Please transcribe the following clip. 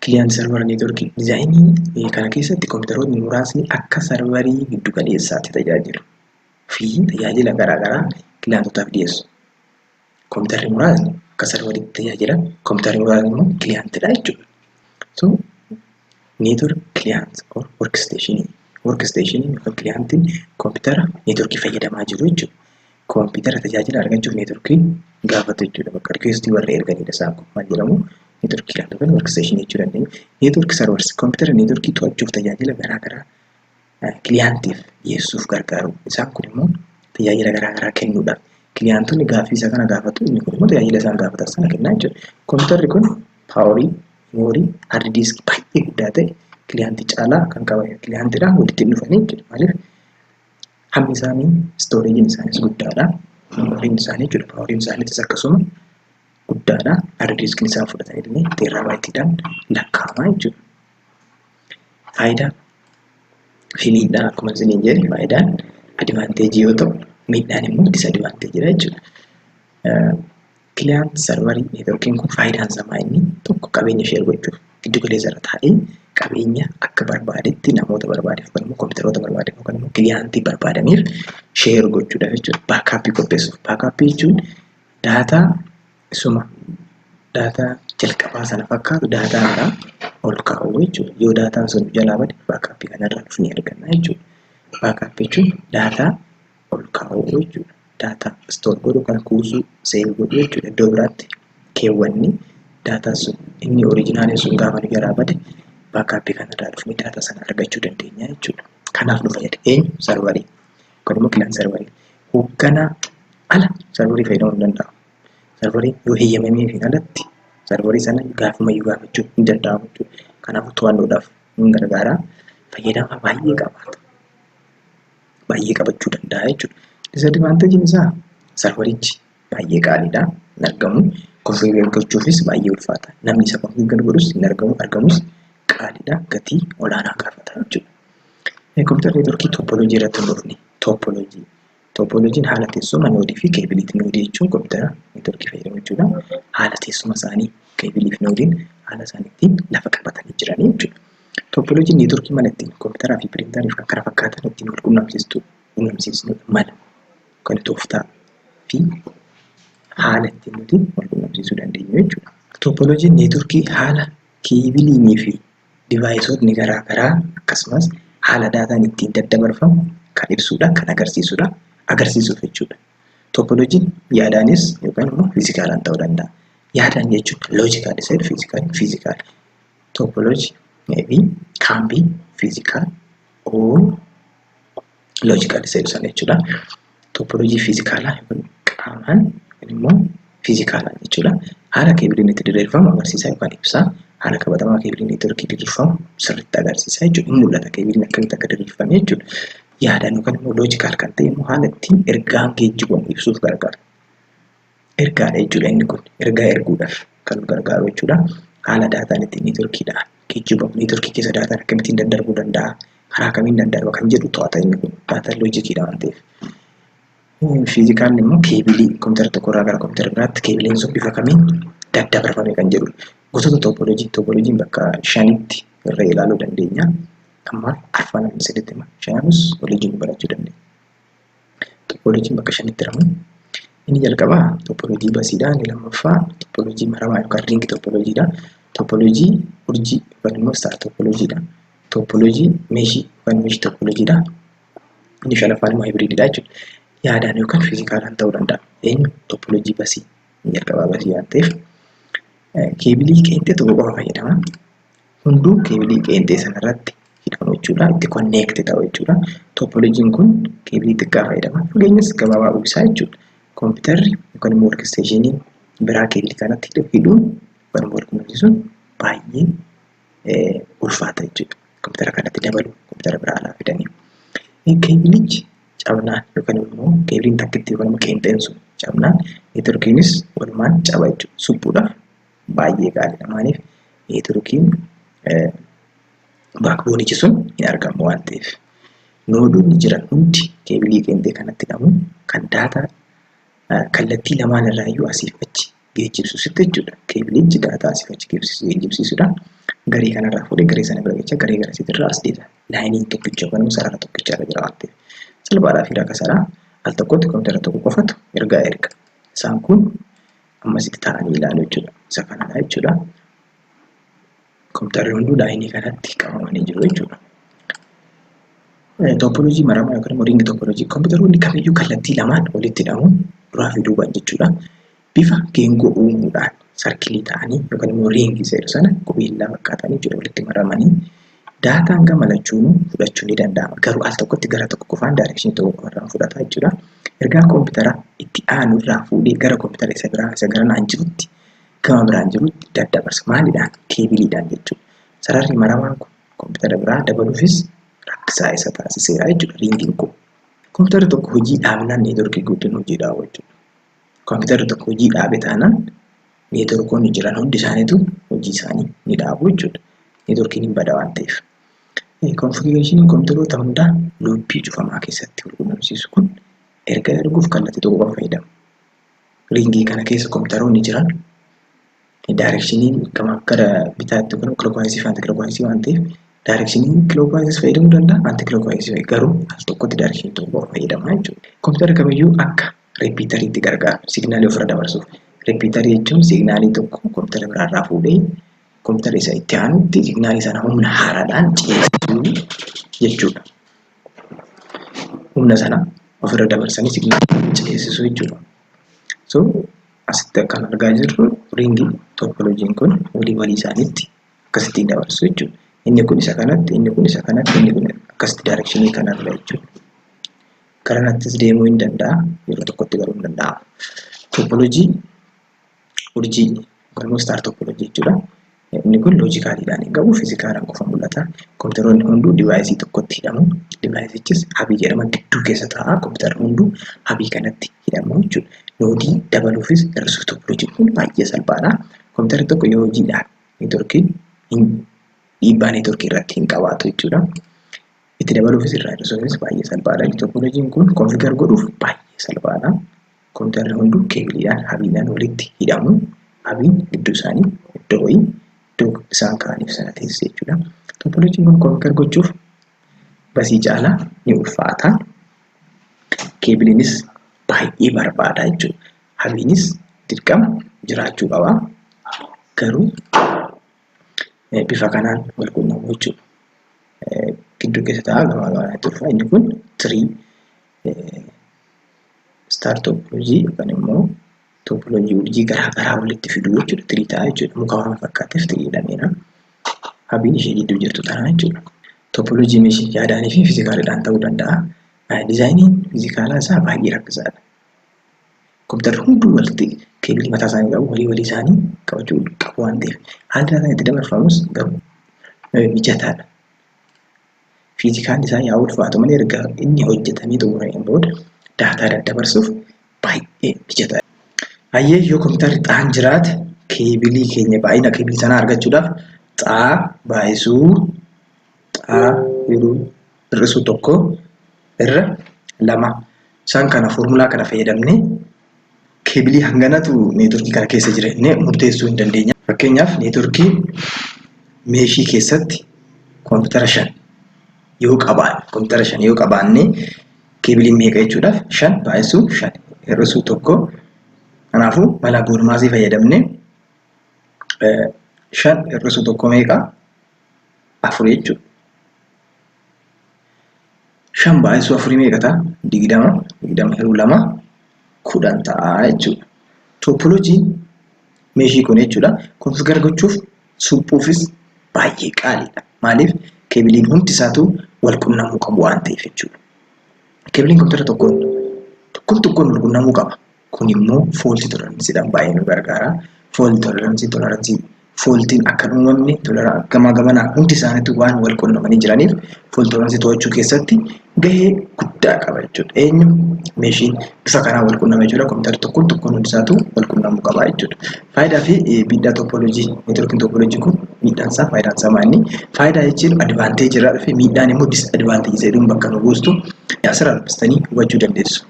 Client server networkii designii kana keessatti kompiitaroonni muraasni akka serverii giddu galeessaatti tajaajilu fi tajaajila garaagaraa clientotaaf dhiyeessu. Kompiitarri muraasni akka serveriitti tajaajila, kompiitarri muraasni immoo clientidha jechuudha. So network client or workstation, workstation yookaan clientiin kompiitara networkii fayyadamaa jiru jechuudha. Kompiitara tajaajila argachuuf networkii gaafatu jechuudha. Bakka requestii warra erganidha isaan kun maal jedhamu? Network client yookaan workstation jechuu dandeenya. Network servers kompiitara networkii to'achuuf tajaajila garaagaraa clientiif dhiyeessuuf gargaaru. Isaan kun immoo tajaajila garaagaraa kennuudhaaf. Clientonni gaaffii isa kana gaafatu, inni kun immoo tajaajila isaan gaafatan sana kennaa jechuudha. Kompiitarri kun powerii, memory, hard diskii baay'ee guddaa ta'e clientii caalaa kan qaban clientiidhaan walitti hin dhufanii jechuudha. Maaliif? Hammi isaanii, storageiin isaanis guddaadha. Memoryn isaanii jechuudha. Poweriin isaaniitis akkasuma guddaadha. Hard diskiin isaan fudhatan illee terabyteiidhaan lakkaa'ama jechuudha. Faayidaa fi miidhaa, akkuma isiniin jedhe, faayidaan advantageii yoo ta'u, miidhaan immoo disadvantageiidha jechuudha. Client serverii networkiin kun faayidaan isaa inni tokko qabeenya share gochuuf, giddu galeessa irra taa'ee qabeenya akka barbaadetti namoota barbaadeef yookaan immoo kompiitaroota barbaadeef yookaan immoo clientii barbaadaniif share gochuudhaaf jechuudha. Backupii qopheessuuf. Backupii jechuun data isuma data jalqabaa sana fakkaatu data haaraa ol kaa'uu jechuudha. Yoo dataan sun jalaa bade, backupii kanarraa dhufnee arganna jechuudha. Backupii jechuun data ol kaa'uu jechuudha. Data store godhuu kan kuusuu, save godhuu jechuudha. Iddoo biraatti keewwanni dataan sun inni originaliin sun gaafa nu jalaa bade, backupii kanarraa dhufnee data sana argachuu dandeenya jechuudha. Kanaaf nu fayyada. Eenyu? Serverii yookaan immoo client serverii. Hoogganaa ala serverii fayyadamuu hin danda'amu. Serverii yoo heeyyamameefiin alatti serverii sana gaafumayyuu gaafachuu hin danda'amu jechuudha. Kanaafuu to'annoodhaaf ni gargaara. Fayyadama baay'ee qabaata. Baay'ee qabachuu danda'a jechuudha. Disadvantageiin isaa serverichi baay'ee qaaliidha. Hin argamu. Configure gochuufis baay'ee ulfaata. Namni isa configure godhus hin argamu. Argamus qaaliidha. Gatii olaanaa gaafata jechuudha. Kompiitara networkii topology irratti hundoofne. Topology. Topologyn haala teessuma nodeii fi cableiiti. Nodeii jechuun kompiitara networkii fayyadamu jechuudha. Haala teessuma isaanii, cableii fi nodeiin haala isaan ittiin lafa qabatanii jiranii jechuudha. Topologyn networkii mala ittiin kompiitaraa fi printerii fi kan kana fakkaatan ittiin wal quunnamsiisnudha. Mala yookaan tooftaa fi haala ittiin nuti wal quunnamsiisuu dandeenyu jechuudha. Topologyn networkii haala cableiinii fi deviceoonni garaa garaa akkasumas haala dataan ittiin daddabarfamu kan ibsudha, kan agarsiisudha. Agarsiisuuf jechuudha. Topologyn yaadaanis yookaan immoo physicalaan ta'uu danda'a. Yaadaan jechuun logical isa jedhu, physical physical. Topology maybe can be physical or logical isa jedhu sana jechuudha. Topology physicalaa yookaan qaamaan yookaan immoo physicalaan jechuudha. Haala cableiin itti diriirfamu agarsiisa yookaan ibsa. Haala qabatamaa cableiin networkii diriirfamu sirriitti agarsiisa jechuudha. Hin mul'ata cableiin akkamitti akka diriirfame jechuudha. Yaadaan yookaan immoo logical kan ta'e immoo haala ittiin ergaan geejjibamu ibsuuf gargaara. Ergaadha jechuudha inni kun. Ergaa erguudhaaf kan nu gargaaru jechuudha. Haala dataan ittiin networkiidhaan geejjibamu. Networkii keessa dataan akkamittiin daddarbuu danda'a? Karaa kamiin daddarba kan jedhu to'ata inni kun. Dataan logiciidha waan ta'eef. Physicalli immoo cableii kompiitara tokkorraa gara kompiitara biraatti cableiin sun bifa kamiin daddabarfame kan jedhudha. Gosoota topology, topologyn bakka shanitti irra ilaaluu dandeenya. Amma arfan sadiitti hima. Shananus waliin barachuu dandeenya. Topologyn bakka shanitti hiramu. Inni jalqabaa topology busiidha. Inni lammaffaa topology maramaa yookaan ring topologydha. Topology urjii yookaan immoo star topologydha. Topology meshii yookaan mesh topologydha. Inni shanaffaan immoo hybrididha jechuudha. Yaadaan yookaan physicalaan ta'uu danda'a. Eenyu? Topology busii. Inni jalqabaa busii waan ta'eef cableii qeenxee tokko qofa fayyadama. Hunduu cableii qeenxee sanarratti hidhamu jechuudha. Itti connect ta'u jechuudha. Topologyn kun cableii xiqqaa fayyadama. Fageenyas gabaabaa uwwisaa jechuudha. Kompiitarri yookaan immoo workstationiin biraa cableii kanatti hidhuun yookaan immoo wal quunnamsiisuun baay'ee ulfaata jechuudha. Kompiitara kanatti dabaluu kompiitara biraa alaa fidanii. Cableichi cabnaan yookaan immoo cableiin takkitti yookaan immoo qeenxeen sun cabnaan networkiinis walumaan caba jechuudha. Suphuudhaaf baay'ee gaariidha. Maaliif? Networkiin backboneichi sun hin argamu waan ta'eef. Nodeonni jiran hundi cableii qeenxee kanatti hidhamu kan data kallattii lamaan irraa iyyuu asiif achi geejjibsiisutti jechuudha. Cableichi data asiif achi geejjibsiisudha. Garee kanarraa fuudhee garee sana bira gecha, garee garasiitirraa as deebi'a. Lineiin tokkicha yookaan immoo sarara tokkicha irra jira waan ta'eef. Salphaadhaa fi rakkasaadha. Al tokkotti kompiitara tokko qofatu ergaa erga. Isaan kun ammasitti taa'anii ilaalu jechuudha. Isa kanadha jechuudha. Kompiitarri hunduu lineii kanatti qabamanii jiru jechuudha. Topology maramaa yookaan immoo ring topology kompiitaroonni kamiyyuu kallattii lamaan walitti hidhamuun, duraa fi duubaan jechuudha. Bifa geengoo uumuudhaan circleii ta'anii yookaan immoo ringii jedhu sana qubeellaa fakkaatanii jechuudha, walitti maramanii daataan gama lachuunuu fudhachuu ni danda'ama. Garuu al tokkotti gara tokko qofaan, directionii tokko qofarraan fudhata jechuudha. Ergaa kompiitara itti aanu irraa fuudhee gara kompiitara isa biraa, isa garanaan jirutti, gama biraan jirutti daddabarsa. Maalidhaan? Keebiliidhaan jechuudha. Sararri maramaan kun kompiitara biraa dabaluufis rakkisaa isa taasiseera jechuudha ringiin kun. Kompiitarri tokko hojii dhaabnaan networkii guutuun hojii dhaabu jechuudha. Kompiitarri tokko hojii dhaabe taanaan networkoonni jiran hundi isaaniitu hojii isaanii ni dhaabu jechuudha. Networkiin hin bada waan ta'eef. Configurationiin kompiitaroota hundaa loopii cufamaa keessatti wal quunnamsiisu kun ergaa erguuf kallattii tokko qofa fayyadama. Ringii kana keessa kompiitaroonni jiran directioniin gama gara bitaatti kun clockwiseii fi anticlockwiseii waan ta'eef, directioniin clockwiseis fayyadamuu danda'a, anticlockwiseii, garuu al tokkotti directionii tokko qofa fayyadama jechuudha. Kompiitarri kamiyyuu akka repeateriitti gargaaru signalii ofirra dabarsuuf. Repeaterii jechuun signalii tokko kompiitara biraarraa fuudhee kompiitara isa itti aanutti signalii sana humna haaraadhaan ceesisuu jechuudha. Humna sana ofirra dabarsanii signalii ceesisuu jechuudha. So asitti akkan argaa jirru ringii topologyn kun walii walii isaaniitti akkasittiin dabarsu jechuudha. Inni kun isa kanatti, inni kun isa kanatti, inni kun akkasitti directionii kanarra jechuudha. Garanattis deemuu hin danda'a, yeroo tokkotti garuu hin danda'amu. Topology urjii yookaan immoo star topology jechuudha. Inni kun logicaliidhaan hin qabu, physicalaan qofa mul'ata. Kompiitaroonni hunduu deviceii tokkotti hidhamu. Deviceichis hubii jedhama, gidduu keessa taa'a. Kompiitarri hunduu hubii kanatti hidhamu jechuudha. Nodeii dabaluufis hir'isuuf topologyn kun baay'ee salphaadha. Kompiitarri tokko yoo hojiidhaan networkiin dhiibbaa networkii irratti hin qabaatu jechuudha. Itti dabaluufis irraa hir'isuufis baay'ee salphaadha. Topologyn kun configure godhuuf baay'ee salphaadha. Kompiitarri hunduu keebiliidhaan, hubiidhaan walitti hidhamu. Hubiin gidduu isaanii iddoo wayii, iddoo isaan ka'aniif sana teessee jechuudha. Topologyn kun configure gochuuf busii caalaa ni ulfaata. Keebiliinis baay'ee barbaada jechuudha. Hubiinis dirqama jiraachuu qaba. Garuu bifa kanaan wal quunnamu jechuudha. Gidduu keessa ta'a, gamaa gamanatti dhufa. Inni kun tree star topology yookaan immoo topology urjii garaa garaa walitti fiduu jechuudha. Tree ta'a jechuudha. Muka waan fakkaateef tree jedhameera. Hubiin ishee gidduu jirtu tana jechuudha. Topology meshii yaadaanii fi physicaliidhaan ta'uu danda'a. Designiin physicalaa isaa baay'ee rakkisaadha. Kompiitarri hunduu walitti keebilii mataa isaanii qabu, walii walii isaanii qabachuu qabu waan ta'eef. Haalli daataan itti dabarfamus garuu mijataadha. Physicalli isaa yaa ulfaatu malee, erga inni hojjetamee xumurameen booda daataa daddabarsuuf baay'ee mijataadha. Hayyee, yoo kompiitarri xaan jiraate, keebilii keenya, baay'ina keebilii sanaa argachuudhaaf xaa baay'isuu xaa yeroo hir'isuu tokko irra lama, isaan kana foormulaa kana fayyadamnee keebilii hanganatu networkii kana keessa jira jennee murteessuu hin dandeenya. Fakkeenyaaf, networkii meshii keessatti kompiitara 5 yoo qabaanne, keebiliin meeqa jechuudhaaf 5 baay'isuu 5 hir'isuu tokko. Kanaafuu mala BODMASii fayyadamnee 5 hir'isuu tokko meeqa? 4 jechuudha. 5 baay'isuu 4 meeqa ta'a? 20. 20 hiruu 2 10 ta'a jechuudha. Topologyn meshii kun jechuudha. Configure gochuuf, suphuufis baay'ee qaaliidha. Maaliif? Keebiliin hundi isaatu wal qunnamuu qabu waan ta'eef jechuudha. Keebiliin kompiitara tokkoon tokkoon tokkoon wal qunnamuu qaba. Kun immoo fault toleranceiidhaan baay'ee nu gargaara. Fault toleranceii, toleranceii faultiin akka hin uumamne, gamaa gamanaa hundi isaaniitu waan wal qunnamanii jiraniif, fault toleranceii to'achuu keessatti gahee guddaa qaba jechuudha. Eenyu? Meshiin bifa kanaan wal qunnama jechuudha. Kompiitarri tokkoon tokkoon hundi isaatu wal qunnamuu qaba jechuudha. Faayidaa fi miidhaa topology networkiin topology kun, miidhaan isaa, faayidaan isaa maal inni? Faayidaa jechuun advantageii irraa dhufe, miidhaan immoo disadvantageii jedhuun bakka nu buustu asirraa dubbistanii hubachuu dandeessu.